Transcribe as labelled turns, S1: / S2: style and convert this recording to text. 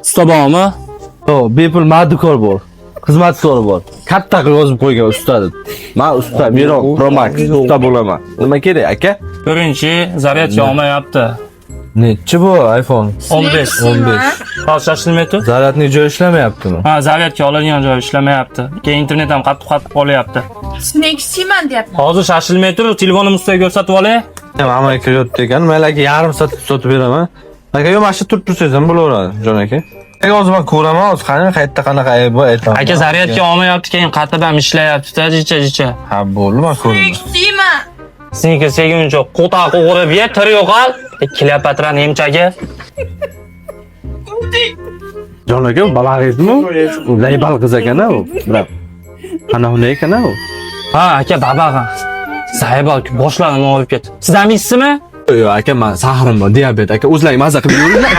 S1: Usta bormi?
S2: Yo'q, bepul mardikor bor. Xizmatkor bor. Katta qilib yozib qo'ygan usta deb. Men usta Miron Pro Max usta bo'laman. Nima kerak aka?
S1: Birinchi zaryadka olmayapti.
S2: Nechi bu iPhone?
S1: 15.
S2: 15.
S1: Hozir shoshilmay tur.
S2: Zaryadning joyi ishlamayaptimi?
S1: Ha, zaryadka oladigan joyi ishlamayapti. Keyin internet ham qattiq qattiq qolyapti.
S3: Snakes'iman deyapman.
S1: Hozir shoshilmay tur, telefonimni ustaga ko'rsatib olay.
S2: Hamma aka yotdi ekan. Mayli aka, yarim soat sotib beraman. Aka, yo'q, mana shu turib tursangiz ham bo'laveradi, jon aka. Aka, hozir men ko'raman, hozir qani qayerda qanaqa ayb bor aytaman.
S1: Aka, zaryadka olmayapti, keyin qatib ham ishlayapti-da, jicha jicha.
S2: Ha, bo'ldi, men ko'raman.
S3: Snakes'iman.
S1: Seniki seguncha qo'taq o'g'irib ye, tir yo'qol. Kleopatrani emchagi.
S2: Jon aka, balag'ingizmi? Laybal qiz ekan-a u. Biroq. Ana unday ekan-a u.
S1: Ha, aka, babag'a. Zaybal boshlarini olib ket. Siz ham ichsizmi?
S2: Yo'q, aka, men sahrim bor, diabet aka. O'zlaring maza qilib yuringlar.